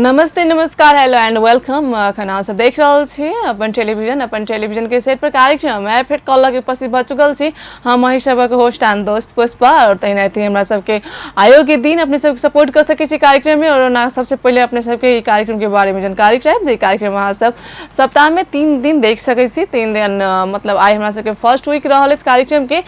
नमस्ते नमस्कार hello and welcome. अखन अहाँ सब देख रहल छी अपन टेलीविजन, अपन टेलीविजन के सेट पर कार्यक्रम है फिर कॉल लगे उपस्थित भऽ चुकल छी हम अहीं सबक होस्ट एंड दोस्त पुष्पा। और तहिना हमरा सबके आयो के दिन अपने सबके सपोर्ट कर सकै छी कार्यक्रम में। और ओना सबसे पहिले अपने सबके ई कार्यक्रम के बारे में जानकारी करायब जे ई कार्यक्रम अहाँ सब सप्ताह में 3 दिन देख सकै छी। 3 दिन मतलब आइ हमरा सबके फर्स्ट वीक रहल अछि कार्यक्रम के,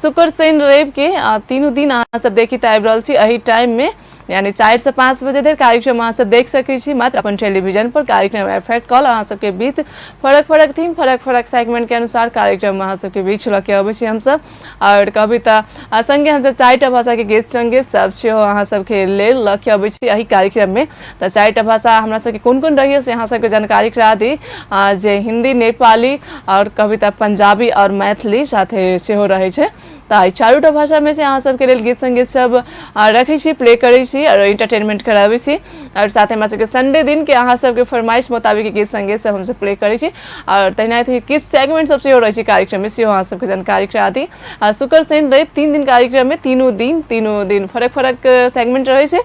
शुक्र शनि रवि के तीनू दिन अहाँ सब देखित आबि रहल छी एहि टाइम में, यानी 4 से 5 बजे धरि कार्यक्रम अहाँ सब देख सकै छी मात्र अपन टेलीविजन पर। कार्यक्रम एफेक्ट कॉल अहाँ सबके बीच फरक फरक थीम फरक फरक सेगमेंट के अनुसार कार्यक्रम अहाँ सबके बीच लऽ के अबै छी हमसब। और कभी तऽ संगे हमसब 4टा भाषा के गीत संगीत सब सेहो अहाँ सबके लेल लऽ के अबै छी एहि कार्यक्रम में। तऽ 4टा भाषा हमरा सबके कोन कोन रहैए से अहाँ सबके जानकारी करा दी, जे हिंदी, नेपाली और कभी तऽ पंजाबी और मैथिली साथे सेहो रहै छै। तऽ एहि चारूटा भाषामे से अहाँ सबके लेल गीत संगीत सब रखै छी, प्ले करै छी और एंटरटेनमेंट कराबै छी। और साथे हमरा सबके संडे दिन के अहाँ सबके फरमाइश मुताबिक गीत संगीत सब हमसब प्ले करै छी। और तहिना किछु सेगमेंट सब सेहो रहै छै कार्यक्रम में, सेहो अहाँ सबके जानकारी करा दी। शुक्र शनि रवि 3 दिन कार्यक्रम में तीनू दिन फरक फरक सेगमेंट रहै छै।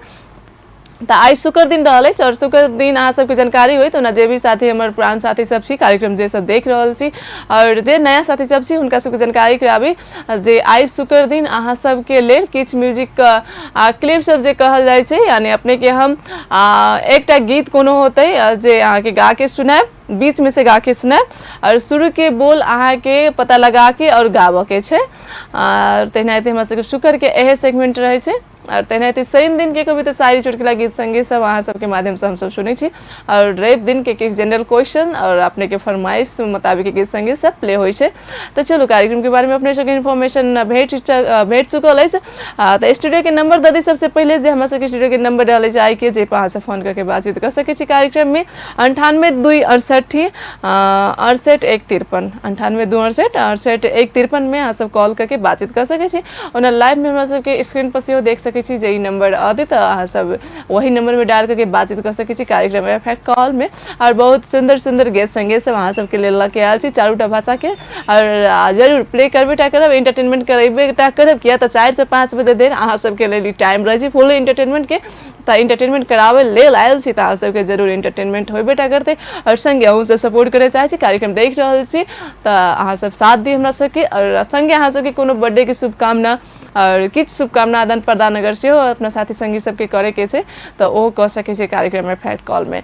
तऽ आइ शुक्र दिन रहल अछि और शुक्र दिन अहाँ सबके जानकारी होइत। ओना जे भी साथी हमर पुरान साथी सब छी कार्यक्रम जे सब देख रहल छी और जे नया साथी सब छी हुनका सबके जानकारी कराबी जे आइ शुक्र दिन अहाँ सबके लेल किछु म्यूजिक क्लिप सब जे कहल जाइ छै, यानी अपने के हम एकटा गीत कोनो होतै जे अहाँके गा के सुनायब, बीच में से गा के सुनायब और शुरू के बोल अहाँके पता लगा के और गाबऽ के छै। और तेनाहिते हमरा सबके शुक्र के इहे सेगमेंट रहै छै। और तेनाहिते शनि दिन के कविता शायरी चुटकुला गीत संगीत सब अहाँ सबके माध्यम से हमसब सुनै छी। और रवि दिन के किछु जनरल क्वेश्चन और अपने के फरमाइश मुताबिक गीत संगीत सब प्ले होइ छै। तऽ चलू कार्यक्रम के बारे में अपने सबके इन्फॉर्मेशन भेट चुकल अछि। तऽ स्टूडियो के नंबर दऽ दी सबसे पहिले, जे हमरा सबके स्टूडियो के नंबर रहल अछि आइ के, जे पर अहाँ सब फोन करके बातचीत कऽ सकै छी कार्यक्रम में। 98 2 68 68 1 53, 98 2 68 68 1 53 में अहाँ सब कॉल करके बातचीत कऽ सकै छी। ओना लाइव में हमरा सबके स्क्रीन पर सेहो देख सकै छी जे ई नंबर अतै तऽ अहाँ सब वही नंबर में डायल करके बातचीत कऽ सकै छी कार्यक्रम एफेक्ट कॉल में। और बहुत सुंदर सुंदर गीत संगीत सब अहाँ सबके लेल लऽ के आयल छी चारूटा भाषा के। और जरूर प्ले करबे टा करब, एंटरटेनमेंट करेबे टा करब, किया तऽ 4 से 5 बजे धरि अहाँ सबके लेल ई टाइम रहै छै फुल एंटरटेनमेंट के। तऽ एंटरटेनमेंट कराबै लेल आयल छी तऽ अहाँ सबके जरूर एंटरटेनमेंट होबे टा करतै। और संगे अहूँ सब सपोर्ट करय चाहै छी, कार्यक्रम देख रहल छी तऽ अहाँ सब साथ दी हमरा सबके। और संगे अहाँ सबके कोनो बर्थडे के शुभकामना और किछु शुभकामना आदान प्रदान अगर सेहो अपना साथी संगी सबके करैके छै तऽ ओहो कऽ सकै छै कार्यक्रम एफेक्ट कॉल में।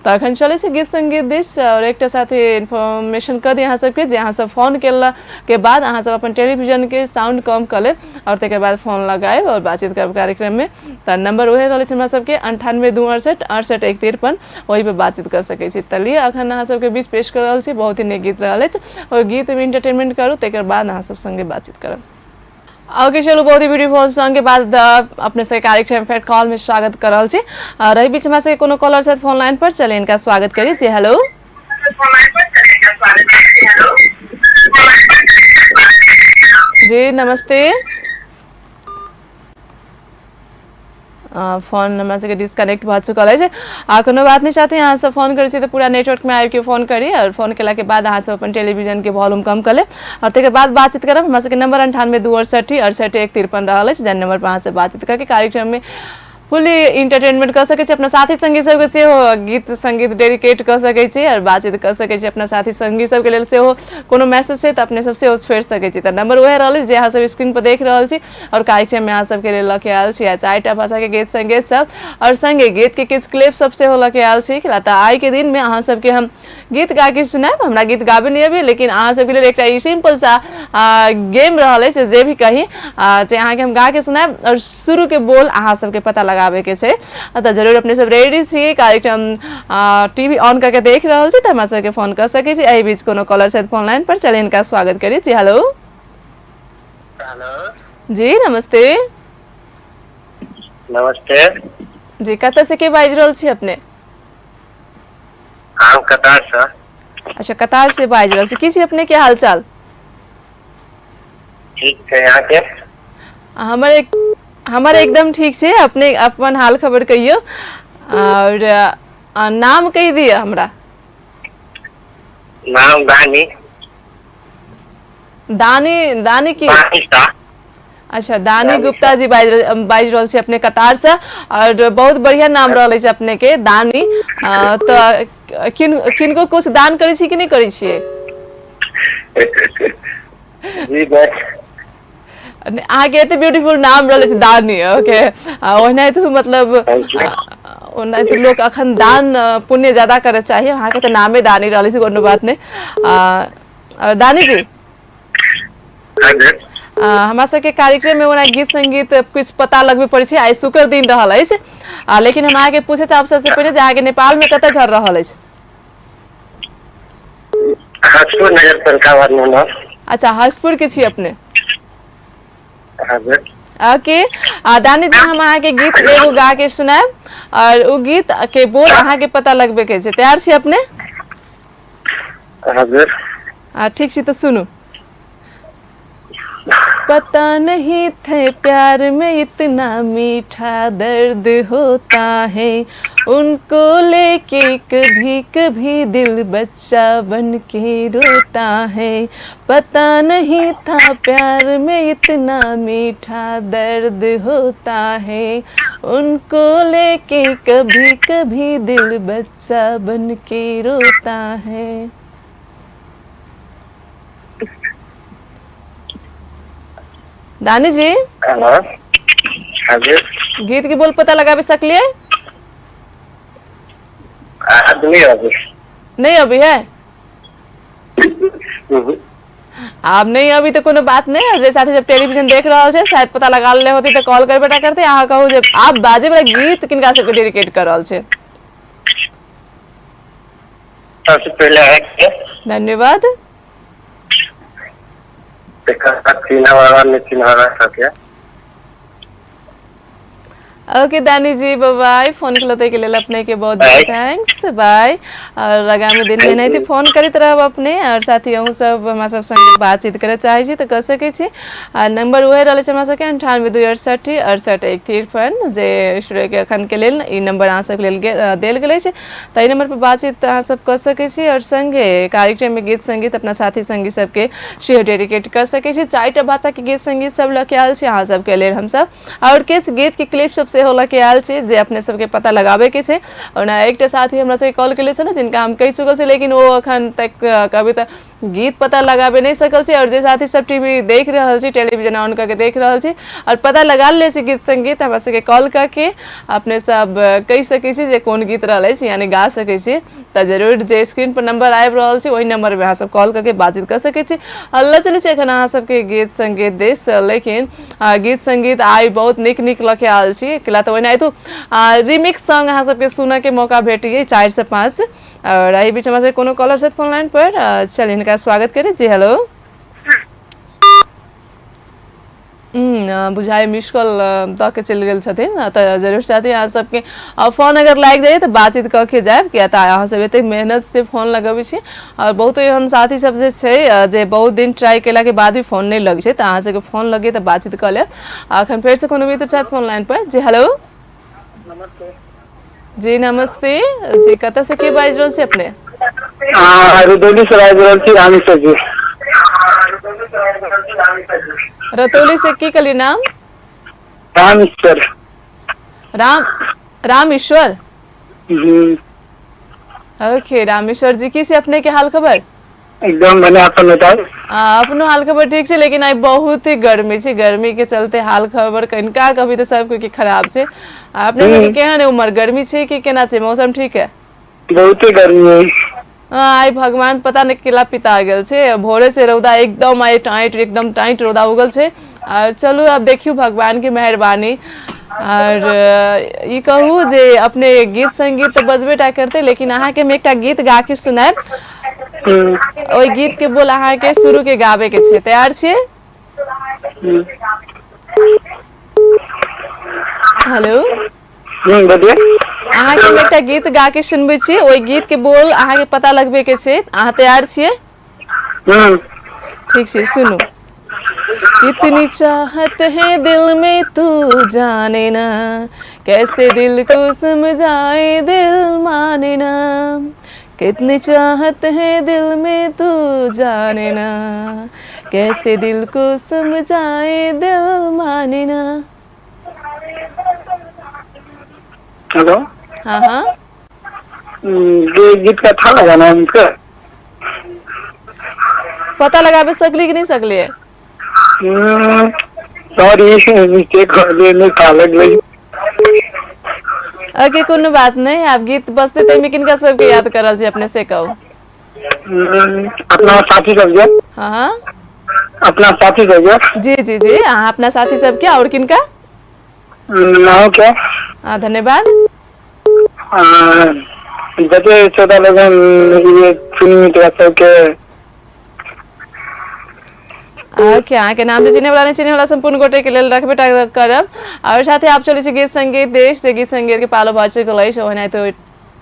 तऽ अखन चलै छै गीत संगीत दिस। और एकटा साथी इन्फॉर्मेशन कऽ दी अहाँ सबके जे अहाँ सब फोन केला के बाद अहाँ सब अपन टेलीविजन के साउंड कम कऽ लेब और तकर बाद फोन लगायब और बातचीत करब कार्यक्रम में। तऽ नंबर उहे रहल छै हमरा सबके 98 2 68 68 1 53, ओहि पर बातचीत कऽ सकै छी। तऽ लिअ अखन अहाँ सबके बीच पेश कऽ रहल छी बहुत ही नीक गीत रहल अछि, ओहि गीत में एंटरटेनमेंट करू तकर बाद अहाँ सब संगे बातचीत करब। ओके चलू बहुत ही ब्यूटीफुल सॉन्ग के बाद अपने से कार्यक्रम फेर कॉल में स्वागत कर रहल छी। रही बीच हमरा सबके कोनो कॉलर छथि फोन लाइन पर, चलिए इनका स्वागत करी जी। हेलो जी, नमस्ते। फोन हमरा सबके डिस्कनेक्ट भऽ चुकल अछि। कोनो बात नहि साथी, अहाँ सब फोन करै छी तऽ पूरा नेटवर्क में आबि के फोन करी और फोन केला के बाद अहाँ सब अपन टेलीविजन के वॉल्यूम कम कऽ लेब और तकर बाद बातचीत करब। हमरा सबके नंबर 98 2 68 68 1 53 रहल अछि, जाहि नंबर पर अहाँ सब बातचीत करके कार्यक्रम में फुली इंटरटेनमेंट कऽ सकै छी। अपना साथी संगी सबके सेहो गीत संगीत डेडिकेट कऽ सकै छी और बातचीत कऽ सकै छी। अपना साथी संगी सबके लेल सेहो कोनो मैसेज छै तऽ अपने सब सेहो छोड़ि सकै छी। तऽ नंबर उएह रहल अछि जे अहाँ सब स्क्रीन पर देख रहल छी और कार्यक्रम में अहाँ सबके लेल लऽ के आयल छी आ 4टा भाषा के गीत संगीत सब और संगे गीत के किछु क्लिप सब सेहो लऽ के आयल छी। तऽ आइ के दिन में अहाँ सबके हम गीत गा के सुनायब। हमरा गीत गाबे नहि अबैए, लेकिन अहाँ सबके लेल एकटा ई सिंपल सा गेम रहल अछि जे भी कही जे अहाँके हम गा के सुनायब और शुरू के बोल अहाँ सबके पता लगाबे के छै। तऽ जरूर अपने सब रेडी छी, कार्यक्रम टीवी ऑन करके देख रहल छी तऽ हमरा सबके फोन कऽ सकै छी। एहि बीच कोनो कॉलर छथि फोन लाइन पर, चलिए इनका स्वागत करी जी। हेलो हेलो जी, नमस्ते। नमस्ते जी, कतऽ से के बाजि रहल छी अपने? हम कतार से। अच्छा, कतार से बाजि रहल छी। की छी अपने के हाल चाल? ठीक छै, यहाँ के? हमर एकदम ठीक छै। अपने अपन हाल खबर कहियौ और नाम कहि दिअ हमरा। नाम दानी। दानी, दानी की? दानी शाह। अच्छा, दानी गुप्ता जी बाजि बाजि रहल छी अपने कतार से, और बहुत बढ़िया नाम रहल अछि अपने के दानी। तऽ किन किनको कुछ दान करै छी कि नहि करै छियै? जी बस। अहाँके एते ब्यूटीफुल नाम रहल अछि दानी। ओके, ओनाहितो मतलब ओनाहितो लोक अखन दान पुण्य ज्यादा करऽ चाही, अहाँके तऽ नामे दानी रहल अछि, कोनो बात नहि। दानी जी, हमरा सबके कार्यक्रम में ओना गीत संगीत कुछ पता लगबे पड़ै छै, आइ शुक्र दिन रहल अछि, लेकिन हम अहाँके पूछे चाहब सबसे पहिले जे अहाँके नेपाल में कतऽ घर रहल अछि? हसपुर नगर पालिका वार्ड नंबर। अच्छा, हसपुर के छी अपने? ओके दानी जी, हम अहाँके गीत एगो गा के सुनायब और उ गीत के बोल अहाँके पता लगबे के छै। तैयार छी अपने? हजुर। ठीक छी, तऽ सुनू। पता नहीं थे प्यार में इतना मीठा दर्द होता है, उनको लेके कभी कभी दिल बच्चा बन के रोता है। पता नहीं था प्यार में इतना मीठा दर्द होता है, उनको लेके कभी कभी दिल बच्चा बन के रोता है। दानी जी, हजुर। गीत के बोल पता लगाबे सकलिए? नहीं अभी। नहीं अभी है? आब नहीं अभी तो कोनो बात नहीं, जे साथी जब टेलीविजन देख रहल छै शायद पता लगा ले होती तऽ कॉल करबे टा करते। अहाँ कहू जे आप बाजे वाला गीत किनका सबके डेडिकेट कर रहल छै? सबसे पहले है। धन्यवाद। ओके दानी जी, बाय। फोन के के लेल अपने के बहुत बहुत thanks, by. और आगामी दिन में नहीं फोन करैत रहब अपने, और साथी अहूँ सब हमरा सब संगे बातचीत करे चाहै छी तऽ कऽ सकै छी। आ नंबर उहे रहल छै हमरा सबके 98 2 68 68 1 53, जे शुरू के अखन के लेल ई नंबर अहाँ सबके लेल देल गेल अछि, तऽ एहि नंबर पर बातचीत अहाँ सब कऽ सकै छी। और संगे कार्यक्रम में गीत संगीत अपना साथी संगी सबके सेहो डेडिकेट कऽ सकै छी। 4टा भाषा के गीत संगीत सब लऽ के आयल छी अहाँ सबके लेल हमसब, और किछु गीत के क्लिप सब सेहो लऽ के आयल छी जे अपने सबके पता लगाबे के छै। ओना एकटा साथी हमरा सबके कॉल केले छलै जिनका हम कहि चुकल छी, लेकिन ओ अखन तक कभी तऽ गीत पता लगाबे नहि सकल छी। और जे साथी सब टीवी देख रहल छी, टेलीविजन ऑन करके देख रहल छी और पता लगा ले छी गीत संगीत, हमरा सबके कॉल करके अपने सब कहि सकै छी जे कोन गीत रहल अछि, यानी गा सकै छी। तऽ जरूर जे स्क्रीन पर नंबर आबि रहल छै ओहि नंबर पर अहाँ सब कॉल करके बातचीत कर सकै छी। अल्लाह चलै छै एखन अहाँ सबके गीत संगीत देश, लेकिन गीत संगीत आइ बहुत नीक नीक लऽ के आयल छी। किला तऽ ओहिना तो रिमिक्स सॉन्ग अहाँ सबके सुनऽ के मौका भेटिए 4 से 5। और एहि बीच हमरा सबके कोनो कॉलर छथि फोन लाइन पर, चल हिनका स्वागत करी जी। हेलो। बुझाइ मिस कॉल दऽ के चलि गेल छथिन, तऽ जरूर चाहती अहाँ सबके फोन अगर लागि जाइए तऽ बातचीत कऽ के जायब, किया तऽ अहाँ सब एतेक मेहनत से फोन लगबै छी। और बहुत एहन साथी सब जे छै जे बहुत दिन ट्राई केलाके बाद भी फोन नहि लगै छै, तऽ अहाँ सबके फोन लगे तऽ बातचीत कऽ लेब। अखन फेरसँ कोनो मित्र छथि फोन लाइन पर। जी हेलो। नमस्ते। जी नमस्ते जी, कतऽ से के बाजि रहल छी अपने? रुदौली से बाजि रहल छी, रामेश्वर जी। रतौली से की कहलियै नाम? रामेश्वर। राम रामेश्वर। ओके रामेश्वर जी, की से अपने के हाल खबर? एकदम बढ़िया, अपन बताउ। अपनो हाल खबर ठीक छै, लेकिन आइ बहुत ही गर्मी छै, गर्मी के चलते हाल खबर कनिका कभी तऽ सब के खराब छै। अपने सबके केहन है उमर, गर्मी छै कि केना छै मौसम? ठीक है, बहुते गर्मी है। आइ भगवान पता नहीं केला पिता गेल छै, भोरे से रौदा एकदम आइ टाइट, एकदम टाइट रौदा उगल छै। और चलू अब देखियौ भगवान के मेहरबानी। और ई कहू जे अपने गीत संगीत तऽ बजबे टा करते, लेकिन अहाँके हम एकटा गीत गा के सुनायब, ओहि गीत के बोल अहाँके शुरू के गाबे के छै। तैयार छियै? हेलो। अहाँके हम एकटा गीत गा के सुनबै छी, ओहि गीत के बोल अहाँके पता लगबे के छै, अहाँ तैयार छियै? ठीक छै, सुनू। कितनी चाहत है दिल में तू जाने ना, कैसे दिल को समझाए दिल माने ना, कितनी चाहत है दिल में तू जाने ना, कैसे दिल को समझाए दिल माने ना। हेलो। हाँ हाँ। ये गीत का था लगाना उनका। पता लगाबे सकली कि नहीं सकली है? सॉरी, मिस्टेक हो गई, नहीं था लग गई। ओके, कोनो बात नहीं। आप गीत बजते ताहिमे किनका सबके याद करल छी अपने से कहू। अपना साथी सब के। हाँ हाँ। अपना साथी सब के। जी जी जी, अहाँ अपना साथी सबके और किनका? नाम के। हाँ, धन्यवाद। जते श्रोता लोगन ये सुनी मित्र सबके। ओके, अहाँके नाम से चिन्हे वाला नहीं चिन्हे वाला सम्पूर्ण गोटे के लेल रखबे टा करब। और साथे आप चलै छी गीत संगीत देश से गीत संगीत के पालो भऽ चुकल अछि। ओनाहिते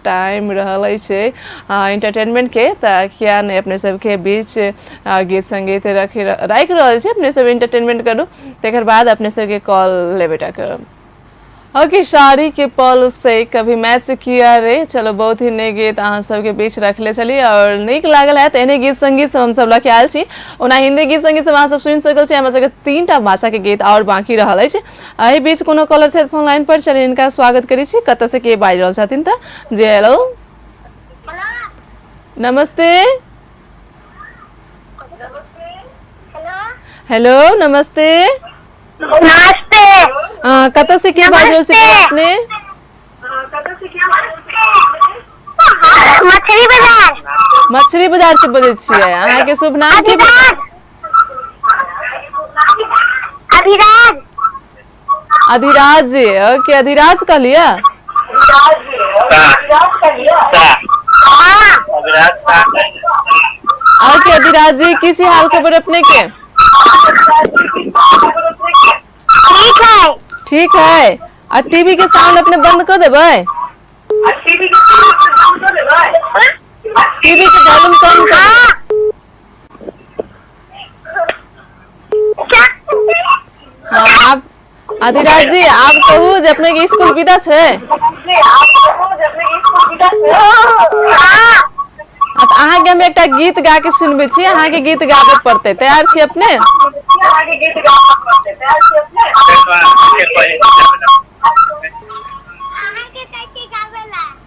टाइम रहल अछि एंटरटेनमेंट के, तऽ किया नहि अपने सबके बीच गीत संगीत राखि रहल छी, अपने सब एंटरटेनमेंट करू, तकर बाद अपने सबके कॉल लेबे टा करब। ओके, साड़ी के पल से कभी मैच किया रे। चलो, बहुत ही नीक गीत अहाँ सबके बीच रखले छली और नीक लागल है। एहने गीत संगीत सब हमसब लऽ के आयल छी। ओना हिंदी गीत संगीत सब अहाँ सब सुनि सकल छी। हमरा सबके 3टा भाषा के गीत और बाकी रहल अछि। एहि बीच कोनो कॉलर छथि फोन लाइन पर, चलिए हिनका स्वागत करै छी। कतऽ से के बाजि रहल छथिन तऽ? जी हेलो, नमस्ते। हेलो, नमस्ते। नमस्ते। कतऽ से के बाजि रहल छी अपने? मछली बाजार। मछली बाजार से बजै छियै। अहाँके शुभ नाम की? अभिराज। अधिराज जी। ओके, अधिराज कहलियै? ओके अधिराज जी, की छी हाल खबर अपने के? ठीक है। ठीक है। आ टीवी के साउंड अपने बंद कर देबै? टीवी के वॉल्यूम कम कर। हाँ, आप अधिराज जी आप कहू जे अपने के स्कूल विदा छै? हाँ, तऽ अहाँके हम एकटा गीत गा के सुनबै छी, अहाँके गीत गाबे पड़तै। तैयार छी अपने?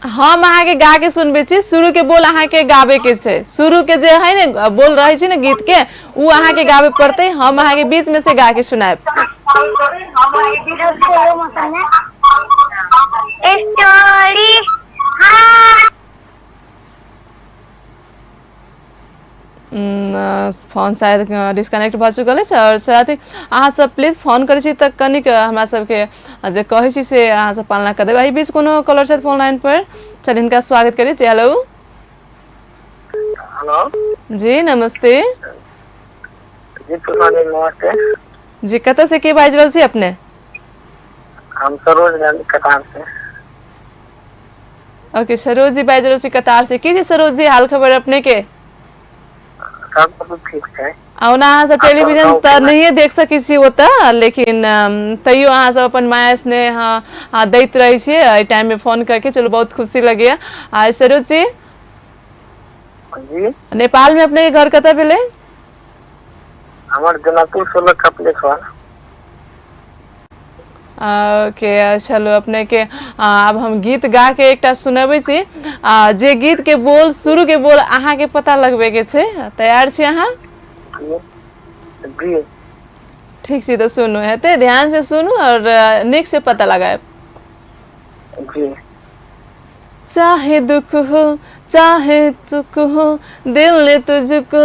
हम अहाँके गा के सुनबै छी। शुरू के बोल अहाँके गाबे के छै। शुरू के जे है ने बोल रहै छै ने गीत के, उ अहाँके गाबे पड़तै। हम अहाँके बीच में से गा के सुनायब। स्टोरी। हाँ। फोन शायद डिस्कनेक्ट भऽ चुकल अछि। आओर साथ ही अहाँ सब प्लीज फोन करै छी तऽ कनिक हमरा सबके जे कहै छी से अहाँ सब पालना कऽ देबै। एहि बीच कोनो कॉलर छथि फोन लाइन पर, चल हिनका स्वागत करै छी। हेलो। हेलो जी, नमस्ते। जी पुष्पा जी, नमस्ते। जी, कतऽ से के बाजि रहल छी अपने? हम सरोज गांधी, कतार से। ओके, सरोज जी बाजि रहल छी कतार से। की छै सरोज जी हाल खबर अपने के? सब कुछ ठीक छै। आ ओना अहाँ सब टेलीविजन तऽ नहिए देख सकै छी ओतऽ, लेकिन तैयो अहाँ सब अपन माया स्नेह दैत रहै छियै एहि टाइम में फोन करके। चलू, बहुत खुशी लगैया। आ सरोज जी जी, नेपाल में अपने के घर कतऽ भेलै? हमर जनकपुर 16 कपिलेश्वर। ओके, चलू अपने के आब हम गीत गा के एकटा सुनबै छी। जे गीत के बोल, शुरू के बोल अहाँ के पता लगबे के छै। तैयार छी अहाँ? जी जी। ठीक छै, तऽ सुनू, हेतै ध्यान से सुनू और नीक से पता लगायब। जी। चाहे दुख हो चाहे सुख हो, दिल ने तुझको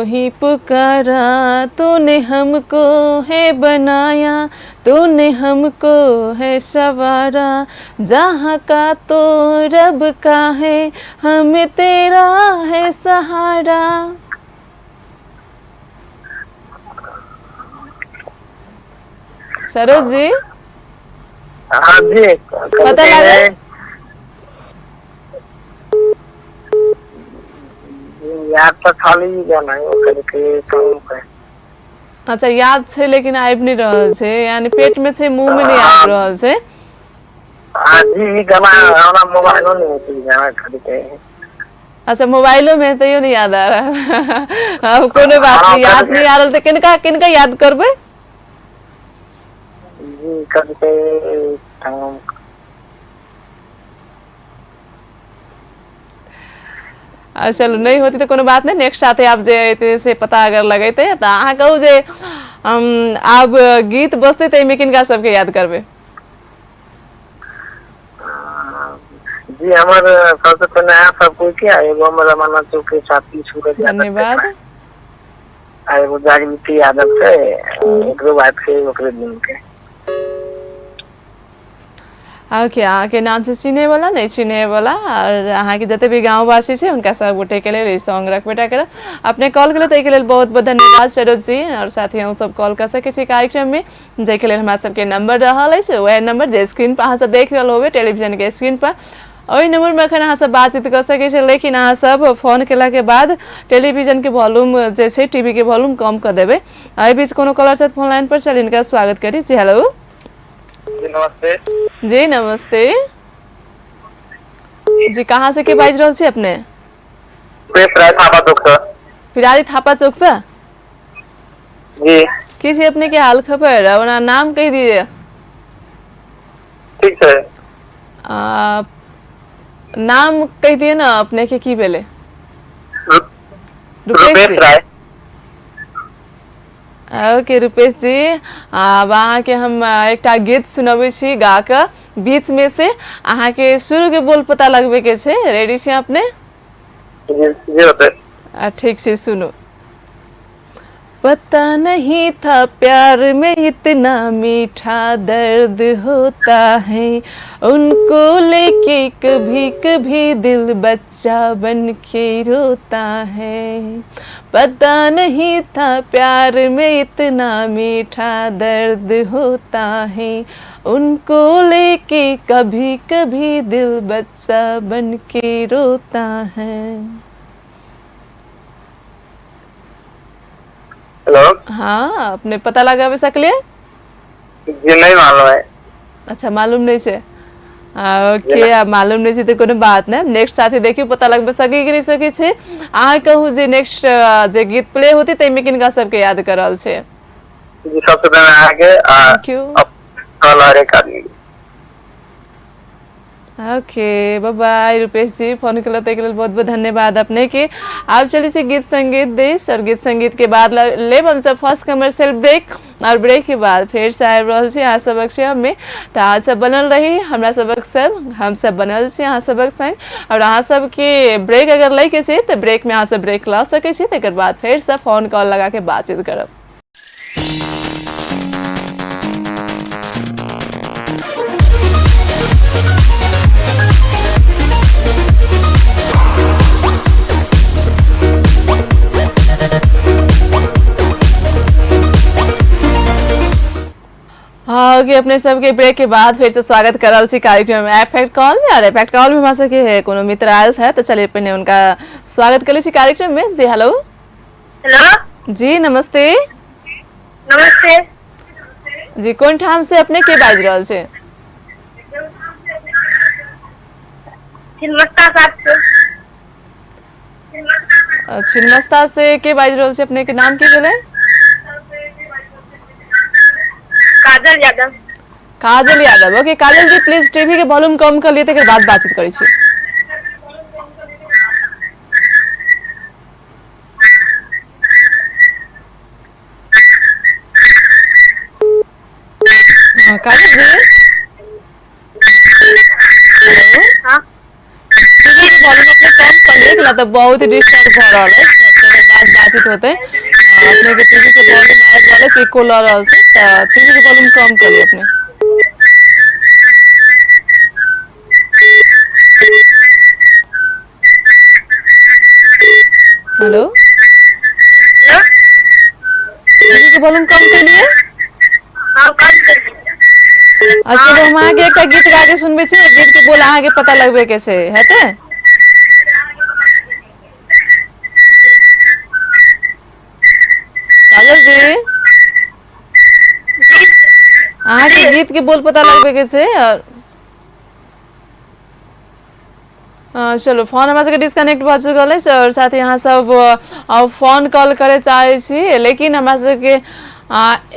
ही पुकारा, तूने हमको है बनाया, तूने हमको है सवारा, जहाँ का तो रब का है, हमें तेरा है सहारा। सरोज जी। हाँ जी। पता लागल? याद तऽ खाली गाना करके तो। अच्छा, याद छै लेकिन आबि नहि रहल छै, यानी पेट में छै मुंह में नहीं आबि रहल छै। हाँ जी, ई गाना हमरा मोबाइलो नहीं है, ई गाना खरीदे। अच्छा, मोबाइलो में तैयो नहीं याद आ रहल। अब कोनो बात हाँ, नहीं, याद नहीं आ रहल तऽ किनका किनका याद करबै? जी कभी आ, चलू नहि होती तऽ कोनो बात नहि, नेक्स्ट साथे आब जे एतै से पता अगर लगेतै तऽ अहाँ कहू जे आब गीत बजतै तऽ एहिमे किनका सबके याद करबै? जी हमर सबसे पहले अहाँ सब कोई के, एगो हमर रमानाथ चौक के साथी सूरज यादव छै, धन्यवाद। आ एगो जागृति यादव छै, ओकरो बात छै ओकरे दिन के। ओके, अहाँके नाम से चिन्है वाला नहि चिन्है वाला और अहाँके जते भी गाँववासी छै हुनका सब गोटे के लेल ई सॉन्ग रखबेटा करब। अपने कॉल केलहुँ ताहिके लेल बहुत बहुत धन्यवाद सरोज जी। और साथ ही अहूँ सब कॉल कऽ सकै छी कार्यक्रम में, जाहिके लेल हमरा सबके नंबर रहल अछि, वएह नंबर जे स्क्रीन पर अहाँ सब देख रहल होबै टेलीविजन के स्क्रीन पर, ओहि नंबर में अखन अहाँ सब बातचीत कऽ सकै छी। लेकिन अहाँ सब फोन केला के बाद टेलीविजन के वॉल्यूम जे छै, टीवी के वॉल्यूम कम कऽ देबै। एहि बीच कोनो कॉलर छथि फोन लाइन पर, चलि हिनका स्वागत करी। जी हेलो। जी नमस्ते। जी नमस्ते जी, कहाँ से के बाजि रहल छी अपने? सुरेश राय थापा चौक से। पिरारी थापा चौक से? जी। की छै अपने के हाल खबर? अपना नाम कहि दिअ। ठीक छै। आ, नाम कहि दिअ ने अपने के, की भेलै? रुपेश रुपेश जी। राय। ओके रुपेश जी, आब अहाँके हम एकटा गीत सुनबै छी गा कऽ, बीच में से अहाँके शुरू के बोल पता लगबे के छै। रेडी छी अपने? जी जी होते। ठीक छै, सुनू। पता नहीं था प्यार में इतना मीठा दर्द होता है, उनको लेके कभी कभी दिल बच्चा बन के रोता है। पता नहीं था प्यार में इतना मीठा दर्द होता है, उनको लेके कभी कभी दिल बच्चा बन के रोता है। हेलो। हाँ, अपने पता लगाबे सकलिए? जी नहीं मालूम है। अच्छा, मालूम नहीं छै। ओके, आब मालूम नहीं छै तऽ कोनो बात नहि, नेक्स्ट साथी देखियौ पता लगबे सकै कि नहि सकै छै। अहाँ कहू जे नेक्स्ट जे गीत प्ले होतै ताहिमे किनका सबके याद कर रहल छै? जी सबसे पहले अहाँके thank you. कल हरेक आदमी के। Okay, bye bye Rupesh ji, phone केलहुँ ताहिके लेल बहुत बहुत धन्यवाद अपने के। आब चलै छी गीत संगीत देश, और गीत संगीत के बाद लेब हमसब फर्स्ट कमर्शियल ब्रेक, और ब्रेक के बाद फेर से आबि रहल छी अहाँ सबक में। तऽ अहाँ सब बनल रही हमरा सबक संग, हम सब बनल छी अहाँ सबक संग। और अहाँ सबके ब्रेक अगर लैके छै तऽ ब्रेक में अहाँ सब ब्रेक लऽ सकै छी, तकर बाद फेर से फोन कॉल लगा के बातचीत करब। हाँ, ओके, अपने सबके ब्रेक के बाद फिर से स्वागत कर रहल छी कार्यक्रम एफेक्ट कॉल में। और एफेक्ट कॉल में हमरा सबके कोनो मित्र आयल छथि तऽ चलिए पहिने हुनका स्वागत कर छी कार्यक्रम में। जी हेलो। हेलो। जी नमस्ते। नमस्ते। जी कोन ठाम से अपने के बाजि रहल छी? छिन्नमस्ता साथ से। छिन्नमस्ता से के बाजि रहल छी? अपने के नाम की भेलै? Kajal Yadav. Kajal Yadav. Okay Kajal ji, please TV के वॉल्यूम कम कर लिए, तकर बाद बातचीत करै छी। हाँ, काजल जी। हेलो। हाँ। टीवी के वॉल्यूम अपने कम कर लिए, एकला तऽ बहुत डिस्टर्ब भऽ रहल अछि, तकर बाद बातचीत होतै। अपने के टीवी के वॉल्यूम आबि रहल अछि, इको लऽ रहल छै, तऽ टीवी के वॉल्यूम कम कर लिअ अपने। हेलो। हेलो। टीवी के वॉल्यूम कम कर लिए। हाँ कम कर दिए। अच्छा, हम अहाँके एकटा गीत गा के सुनबै छी, ओहि गीत के बोल अहाँके पता लगबे के छै, हेतै? काजल जी, अहाँके गीत के बोल पता लगबे के छै। और चलू फोन हमरा सबके डिस्कनेक्ट भऽ चुकल अछि आओर साथ ही अहाँ सब फोन कॉल करय चाहै छी, लेकिन हमरा सबके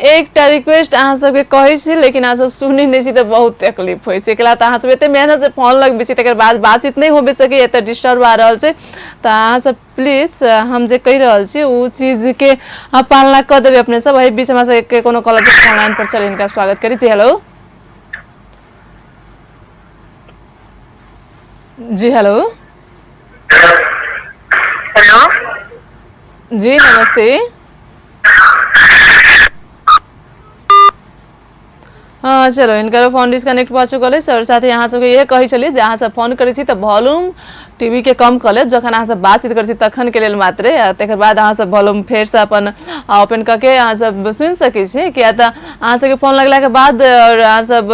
एकटा रिक्वेस्ट अहाँ सबके कहै छी, लेकिन अहाँ सब सुनै नहि छी तऽ बहुत तकलीफ होइ छै। एकरा तऽ अहाँ सब एते मेहनत से फोन लगबै छी, तकर बाद बातचीत नहि होबे सकैए, एतऽ डिस्टर्ब आ रहल छै। तऽ अहाँ सब प्लीज हम जे कहि रहल छी ओ चीजके पालना कऽ देबै अपने सब। एहि बीच हमरा सबके कोनो कॉलर फोन लाइन पर चलि हिनका स्वागत करै छी। हेलो जी। हेलो। हेलो जी, नमस्ते। हाँ चलो, हिनकर फोन डिस्कनेक्ट भऽ चुकल अछि। आओर साथ ही अहाँ सबके इएह कहै छलियै जे अहाँ सब फोन करै छी तऽ वॉल्यूम टीवी के कम कऽ लेब जखन अहाँ सब बातचीत करै छी तखन के लेल मात्रे, तकर बाद अहाँ सब वॉल्यूम फेरसँ अपन ओपन कऽ के अहाँ सब सुनि सकै छी। किया तऽ अहाँ सबके फोन लगलाके बाद आओर अहाँ सब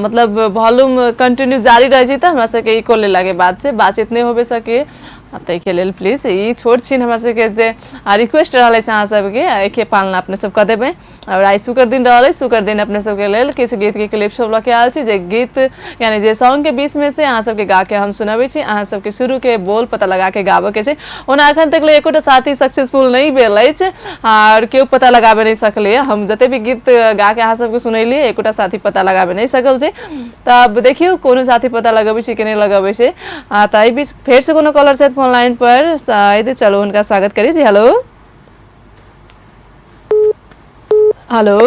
मतलब वॉल्यूम कंटिन्यू जारी रहै छै तऽ हमरा सबके इको लेलाके बाद से बातचीत नहि होबे सके। ताहिके लेल प्लीज ई छोट छिन हमरा सबके जे रिक्वेस्ट रहल अछि अहाँ सबके, एहिके पालना अपने सब कऽ देबै। आओर आइ शुक्र दिन रहल अछि, शुक्र दिन अपने सबके लेल किछु गीतके क्लिप सब लऽ के आयल छी, जे गीत यानी जे सॉन्गके बीचमे से अहाँ सबके गा के हम सुनबै छी। अहाँ सबके शुरूके बोल पता लगा के गाबऽके छै। ओना एखन तक ले एकोटा साथी सक्सेसफुल नहि भेल अछि आओर केओ पता लगाबे नहि सकलै। हम जते भी गीत गा के अहाँ सबके सुनेलियै एकोटा साथी पता लगाबे नहि सकल छै। तऽ अब देखियौ कोनो साथी पता लगबै छै कि नहि लगबै छै। तऽ एहि बीच फेरसँ कोनो कॉलर छथि फोन लाइन पर शायद, चलू हुनका स्वागत करी। जी हेलो। हेलो।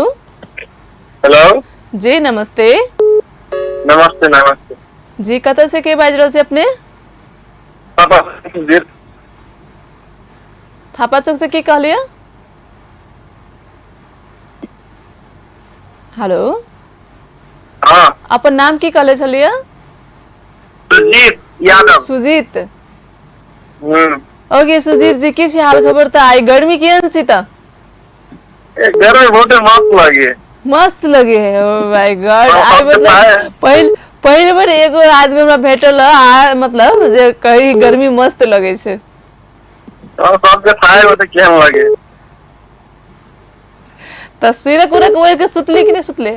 हेलो जी, नमस्ते। नमस्ते नमस्ते जी, कतऽ से के बाजि रहल छी अपने? थापा चौक से। की कहलियै? हेलो। हाँ। अपन नाम की कहले छलियै? सुजीत यादव। सुजीत। ओके सुजीत जी, की छै हाल खबर? तऽ आइ गर्मी केहन छै? तऽ गर्मी बहुत मस्त लगे। मस्त लगे है। ओ my God, आइ मतलब पहिल पहिल बेर एगो आदमी हमरा भेटल आ मतलब जे कही गर्मी मस्त लगे छै। सबके थाहे होते केहन लगे। तऽ सुइरक उरक ओढ़ि के सुतली कि नहि सुतले?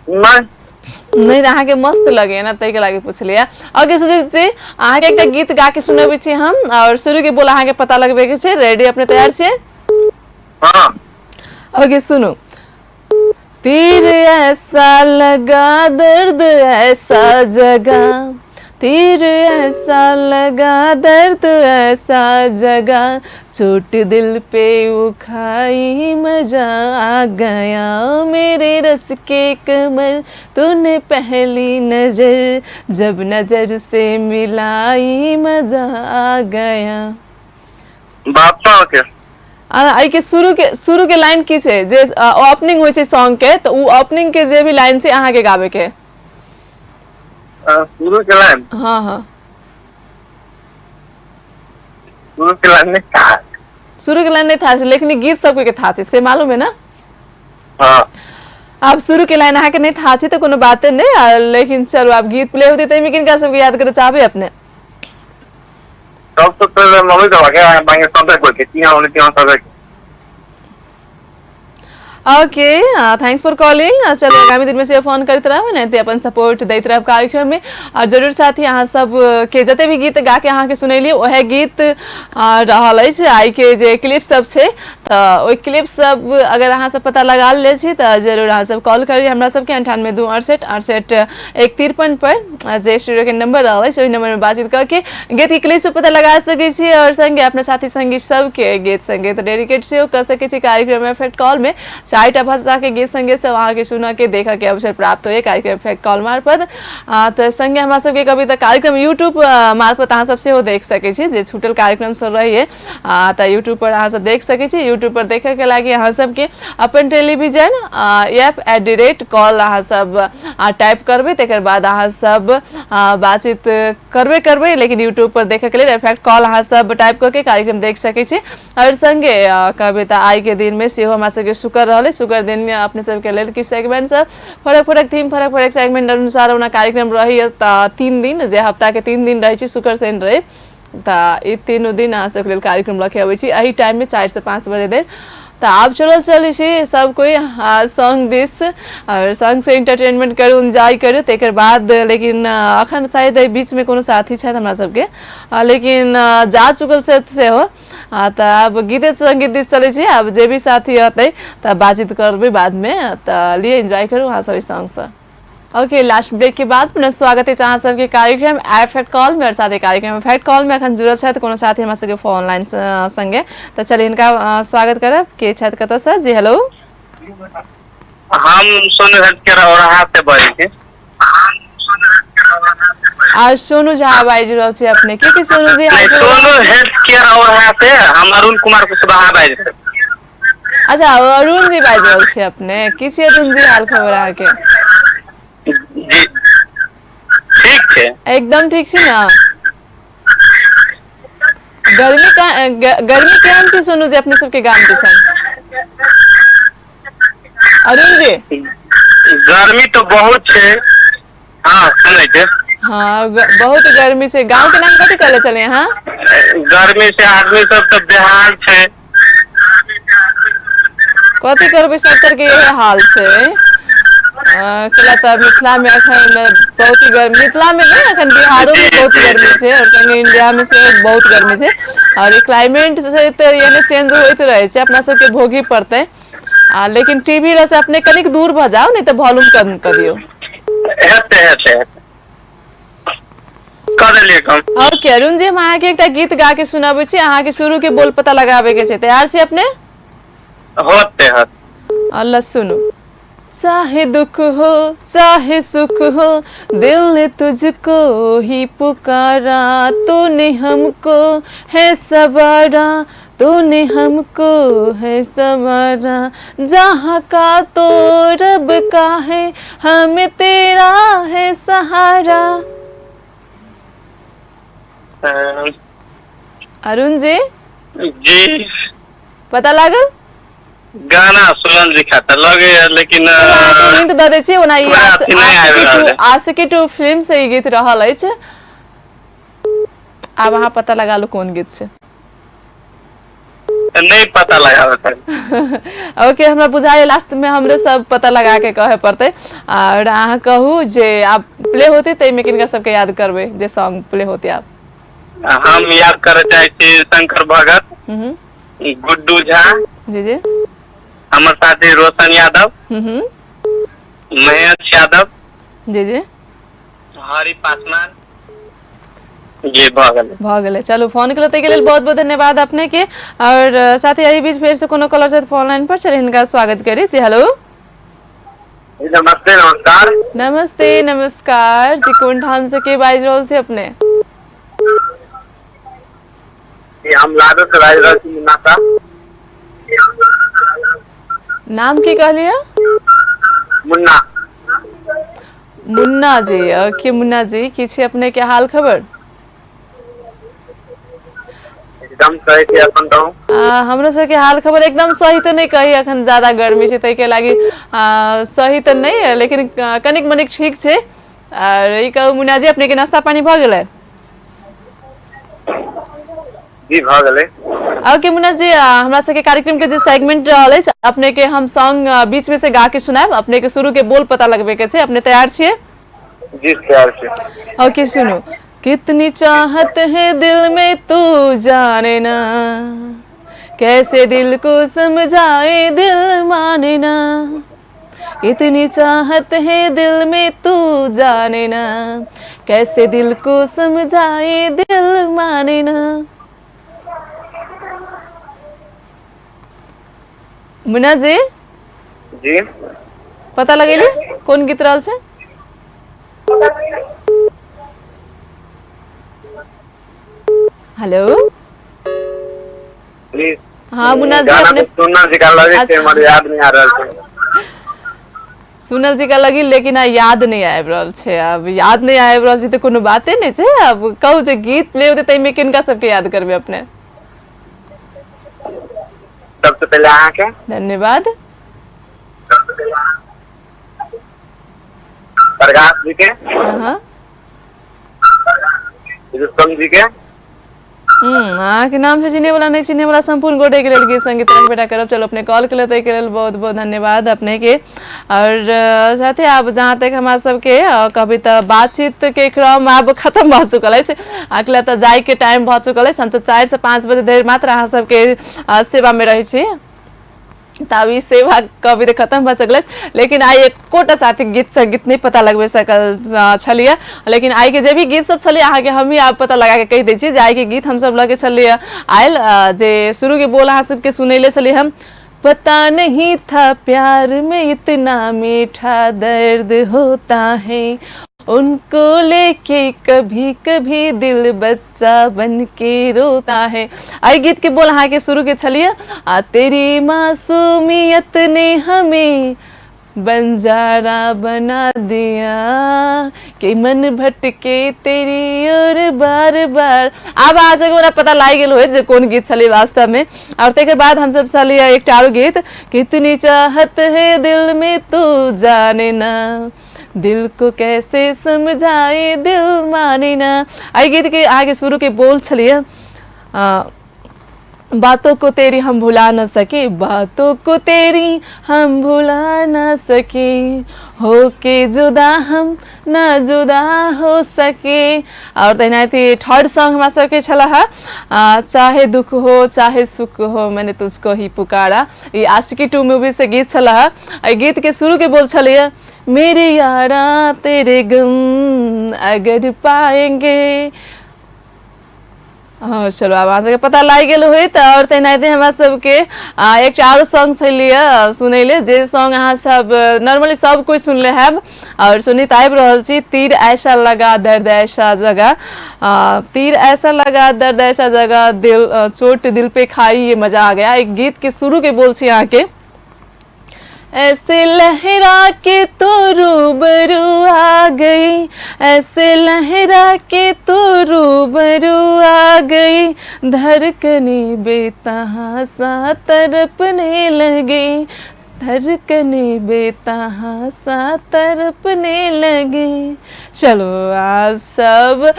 नहि। नहि, अहाँके मस्त लगे ने ताहिके लागी पुछलियै। ओके सुजीत जी, अहाँके एकटा गीत गा के सुनबै छी हम और शुरू के बोल अहाँके पता लगबे के छै। रेडी अपने तैयार छियै? हाँ। ओके सुनू। तीर ऐसा लगा दर्द ऐसा जगा, तीर ऐसा लगा दर्द ऐसा जगा, चोट दिल पे उखाई मजा आ गया, मेरे रस के कमर तूने पहली नजर, जब नजर से मिलाई मजा आ गया। बादशाह के। एहिके शुरू के लाइन की छै जे ओपनिंग होइ छै सॉन्ग के, तऽ उ ओपनिंग के जे भी लाइन छै अहाँके गाबे के। शुरू के लाइन? हाँ हाँ। शुरू के लाइन नहीं था। शुरू के लाइन नहीं था, लेकिन गीत सबके था छै से मालूम है ना? हाँ। आब शुरू के लाइन अहाँके नहीं था छै तऽ कोनो बाते नहीं, लेकिन चलू आब गीत प्ले होते ताहिमे किनका सबके याद करे चाहबै अपने? सबसे पहले मम्मी पापा के, बाकी सबे कोई के तिहाँ होने तिहाँ सबे के। Okay, thanks for calling. चलो आगामी दिन में से फोन करैत रहब, एनाहिते अपन सपोर्ट दैत रहब कार्यक्रम में। और जरूर साथी अहाँ सब के जते भी गीत गा के अहाँके सुनेलियै वएह गीत रहल अछि। आइ के जे क्लिप सब छै तऽ ओहि क्लिप सब अगर अहाँ सब पता लगा ले छी तऽ जरूर अहाँ सब कॉल करी हमरा सबके 98 268 68 153 पर, जे स्टूडियो के नंबर रहल अछि ओहि नंबर में बातचीत करके गीत के क्लिप से पता लगा सकै छी और संगे अपना साथी संगी सबके गीत संगीत डेडिकेट सेहो कर सकै छी। कार्यक्रम इफेक्ट कॉल में चारिटा भाषा के गीत संगीत सब अहाँके सुनऽ के देखऽ के अवसर प्राप्त होइए कार्यक्रम इफेक्ट कॉल मार्फत। तऽ संगे हमरा सबके कभी तऽ कार्यक्रम यूट्यूब मार्फत अहाँ सब सेहो देख सकै छी, जे छूटल कार्यक्रम सब रहैए तऽ यूट्यूब पर अहाँ सब देख सकै छी। यूट्यूब पर देखऽ के लागि अहाँ सबके अपन television app at the rate call अहाँ सब टाइप करबै, तकर बाद अहाँ सब बातचीत करबे करबै, लेकिन यूट्यूब पर देखऽ के लेल इफेक्ट कॉल अहाँ सब टाइप कऽ के कार्यक्रम देख सकै छी। और संगे कहबै तऽ आइ के दिन में सेहो हमरा सबके शुक्र रहलै। शुक्र दिन अपने सबके लेल किछु सेगमेंट सब फरक फरक थीम फरक फरक सेगमेंट अनुसार ओना कार्यक्रम रहैए। तऽ 3 दिन जे हफ्ता के 3 दिन रहै छै, शुक्र शनि रवि, तऽ ई तीनू दिन अहाँ सबके लेल कार्यक्रम लऽ के अबै छी एहि टाइम में 4 से 5 बजे धरि। तऽ तऽ आब चलल चलै छी सब कोइ सॉन्ग दिस, आओर सॉन्गसँ इंटरटेनमेंट करू, एन्जॉय करू ताहिके बाद। लेकिन अखन शायद एहि बीचमे कोनो साथी छथि हमरा सबके, लेकिन जा चुकल छथि सेहो। तऽ आब गीते संगीत दिस चलै छी। आब जे भी साथी अतै तऽ बातचीत करबै बादमे। तऽ लिए एन्जॉय करू अहाँ सब सॉन्गसँ। ओके, लास्ट ब्रेक के बाद पुनः स्वागत अछि अहाँ सबके कार्यक्रम एफ कॉल में। और साथ ही कार्यक्रम एफ कॉल में अखन जुड़ल छथि कोनो साथी हमरा सबके फोन लाइन संगे। तऽ चलिए हिनका स्वागत करब। के छथि, कतऽसँ? जी हेलो। हम सोनू के औरहा से बजै छी। आ सोनू झा बाजि रहल छी अपने। की सोनू जी? सोनू हेल्थ केयर औरहा से हम अरुण कुमार कुशवाहा बाजि रहल। अच्छा, अरुण जी बाजि रहल छी अपने। की छी अरुण जी, हाल खबर अहाँके? जी ठीक छै। एकदम ठीक छी ने? गर्मी का गर्मी केहन छै सोनू जी अपने सबके गाम दिसन? अरुण जी, गर्मी तो बहुत छै। हाँ, सुनै छै। हाँ, बहुत गर्मी छै। गाँव के नाम कथी कहले छलियै अहाँ? गर्मी से आदमी सब तऽ बेहाल छै। कथी करबै, सब तरह के इहे हाल छै। कैला तऽ मिथिला मे अखन बहुत ही गर्मी, मिथिला मे नहि, अखन बिहारो मे बहुत गर्मी छै और संगे इंडिया मे सेहो बहुत गर्मी छै। और ई क्लाइमेट से तऽ यानी चेंज होइत रहै छै, अपना सबके भोगही पड़तै। लेकिन टीवी से अपने कनिक दूर भऽ जाउ, नहि तऽ वॉल्यूम कम कऽ दियौ। हेतै हेतै हेतै, कऽ देलियै कम। ओके अरुण जी, हम अहाँके एकटा गीत गा के सुनाबै छी, अहाँके शुरू के बोल पता लगाबे के छै। तैयार छी अपने? होते होते। अल्लाह सुनू। चाहे दुख हो चाहे सुख हो, दिल ने तुझको ही पुकारा, तूने हमको है सवारा, तूने हमको है सवारा, जहाँ का तो रब का है, हमें तेरा है सहारा। अरुण जी। जी। पता लागल? गाना सुनल जी खाता लगे, लेकिन हिंट दऽ दै छी। ओना ई आशिकी टू फिल्म से ई गीत रहल अछि। आब अहाँ पता लगा लू कोन गीत छै। नहीं पता लगा। ओके, हमरा बुझाइए लास्ट में हमरे सब पता लगा के कहे पड़तै। और अहाँ कहू जे आब प्ले होते ताहिमे किनका सबके याद करबै, जे सॉन्ग प्ले होते आब? हम याद करे चाहे छी शंकर भगत, गुड्डू झा। जी जी। हमर साथी रोशन यादव, महेश यादव। जी जी। हरि पासवान जी। भऽ गेलै। भऽ गेलै। चलू, फोन केलहुँ ताहिके लेल बहुत बहुत धन्यवाद अपने के। और साथ ही एहि बीच फेर से कोनो कॉलर छथि फोन लाइन पर, चलिए हिनका स्वागत करी। जी हेलो। नमस्ते, नमस्कार। नमस्ते, नमस्कार जी। कोन ठाम से के बाजि रहल छी अपने? जी, हम लादो से बाजि रहल छी, मुन्ना साहब। नाम की कहलियै? मुन्ना। मुन्ना जी। ओके मुन्ना जी, की छी अपने के हाल खबर? एकदम सही छै, अपन कहू। हमरो सबके हाल खबर एकदम सही तऽ नहि कही, अखन ज्यादा गर्मी छै ताहिके लागि सही तऽ नहि, लेकिन कनिक मनिक ठीक छै। आर ई कहू मुन्ना जी, अपने के नाश्ता पानी भऽ गेलै? जी, भऽ गेलै। ओके मुन्ना जी, हमरा सबके कार्यक्रम के जे सेगमेंट रहल अछि, अपने के हम सॉन्ग बीच में से गा के सुनायब, अपने के शुरू के बोल पता लगबे के छै। अपने तैयार छियै? जी, तैयार छी। ओके सुनू। कितनी चाहत है दिल में तू जाने ना, कैसे दिल को समझाए दिल माने ना, इतनी चाहत है दिल में तू जाने ना, कैसे दिल को समझाए दिल माने ना। मुन्ना जी। जी। पता लगेली कोन गीत रहल छै? हेलो। प्लीज। हाँ मुन्ना जी। गाना अपने तो सुनना जी का लगे छै, हमर याद नहीं आ रहल छै। सुनल जी का लगी, लेकिन आ याद नहीं आबि रहल छै। आब याद नहीं आबि रहल छै तऽ कोनो बाते नहि छै। आब कहू जे गीत प्ले होतै ताहिमे किनका सबके याद करबै अपने? सबसे पहिले अहाँके। धन्यवाद। प्रकाश जी के, हाँ। रुस्तम जी के। अहाँके नाम से चिन्हे वाला, नहीं चिन्हे वाला संपूर्ण गोटे के लेल गीत संगीत रखबेटा करब। चलो, अपने कॉल के ताहिके लेल बहुत बहुत धन्यवाद अपने के। और साथे आब जहाँ तक हमरा सबके कहबै तऽ बातचीत के क्रम आब खत्म भऽ चुकल अछि। अगला तऽ जाय के टाइम भऽ चुकल अछि। हम तऽ 4 से 5 बजे धरि मात्र अहाँ सबके सेवा में रहै छी, तऽ आब ई सेवा कभी तऽ खत्म भऽ चुकल अछि। लेकिन आइ एकोटा साथी गीत संगीत नहि पता लगबे सकल छलियै। लेकिन आइ के जे भी गीत सब छलियै अहाँके, हमही आब पता लगा के कहि दै छी जे आइ के गीत हमसब लगे छलियै आयल जे शुरू के बोल अहाँ सबके सुनैले छलियै हम, पता नहीं था प्यार में इतना मीठा दर्द होता है, उनको लेके कभी कभी दिल बच्चा बन के रोता है। एहि गीत के बोल अहाँके शुरू के छलियै आ तेरी मासूमियत ने हमें बंजारा बना दिया, कि मन भटके तेरी ओर बार बार। आब अहाँ सबके ओना पता लागि गेल होइत जे कोन गीत छलै वास्तवमे। और ताहिके बाद हमसब छलियै एकटा आरो गीत, कितनी चाहत है दिल में तू जाने ना, दिल को कैसे समझाए दिल माने ना। एहि गीत के अहाँके शुरू के बोल छलियै बातों को तेरी हम भुला न सके, बातों को तेरी हम भुला न सके, हो के जुदा हम न जुदा हो सके। और तहिना थर्ड सॉन्ग हमरा सबके छला है चाहे दुख हो चाहे सुख हो, मैंने तुझको ही पुकारा। ई आशिकी 2 मूवी से गीत छला है। एहि गीत के शुरू के बोल छलियै, मेरे यारा तेरे गम अगर पाएंगे। हँ, चलो, आब अहाँ सबके पता लागि गेल होइत। और तेनाहिते हमरा सबके एकटा आरो सॉन्ग छलियै सुनैले, जे सॉन्ग अहाँ सब नॉर्मली सब कोइ सुनले हैब और सुनैत आबि रहल छी, तीर ऐसा लगा दर्द ऐसा जगा, तीर ऐसा लगा दर्द ऐसा जगा, दिल चोट दिल पे खाई ये मजा आ गया। एक गीत के शुरू के बोल छी अहाँके, ऐसे लहरा के तो रूबरू आ गई, ऐसे लहरा के तो रूबरू आ गई, धड़कने बेतहाशा तड़पने लगे, धड़कने बेतहाशा तड़पने लगे। चलो, आ सब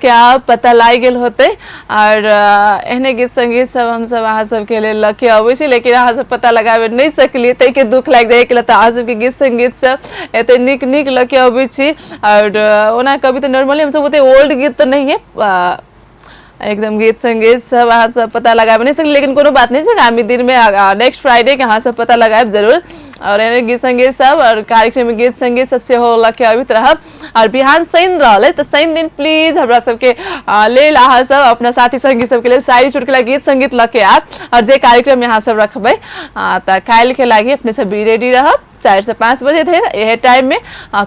क्या पता लागि गेल होतै। और एहने गीत संगीत सब हमसब अहाँ सबके लेल लऽ के अबै छी, लेकिन अहाँ सब पता लगाबे नहि सकलियै, ताहिके दुख लागि जाइ के तऽ अहाँ सबके गीत संगीत सब एते नीक नीक लऽ के अबै छी। और ओना कभी तऽ नॉर्मली हमसब ओते ओल्ड गीत तऽ नहिए एकदम गीत संगीत सब अहाँ सब पता लगाबे नहि सकलियै, लेकिन कोनो बात नहि छै। आगामी दिनमे नेक्स्ट फ्राइडे के अहाँ सब पता लगायब जरूर। और एहने गीत संगीत सब और कार्यक्रम में गीत संगीत सब सेहो लऽ के अबैत रहब। और बिहान शनि रहल है, तऽ शनि दिन प्लीज हमरा सबके लेल अहाँ सब अपना साथी संगी सबके लेल शायरी चुटकुला गीत संगीत लऽ के आयब। और जे कार्यक्रम अहाँ सब रखबै, तऽ काल्हि के लागि अपने सब भी रेडी रहब। 4 से 5 बजे धरि इहे टाइम में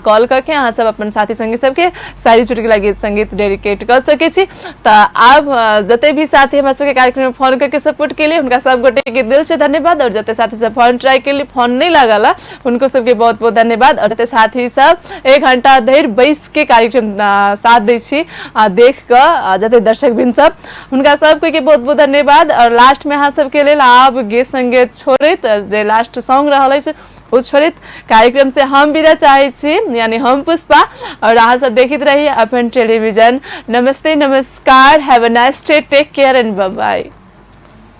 कॉल करके अहाँ सब अपन साथी संगी सबके शायरी चुटकुला गीत संगीत डेडिकेट कर सकै छी। तऽ आब जते भी साथी हमरा सबके कार्यक्रम में फोन करके सपोर्ट केलिए, हुनका सब गोटे के दिल से धन्यवाद। और जते साथी सब फोन ट्राई केलिए, फोन नहीं लागल, हुनको सबके बहुत बहुत धन्यवाद। और जते साथी सब एक घंटा धरि बैस के कार्यक्रम साथ दै छी देख कऽ, जते दर्शक बिन सब, हुनका सबके के बहुत बहुत धन्यवाद। और लास्ट में अहाँ सबके लेल आब गीत संगीत छोड़ैत, जे लास्ट सॉन्ग रहल अछि ओ छोड़ैत कार्यक्रम से हम विदा चाहै छी, यानी हम पुष्पा। और अहाँ सब देखैत रही अपन टेलीविजन। नमस्ते, नमस्कार, have a nice day, take care and bye।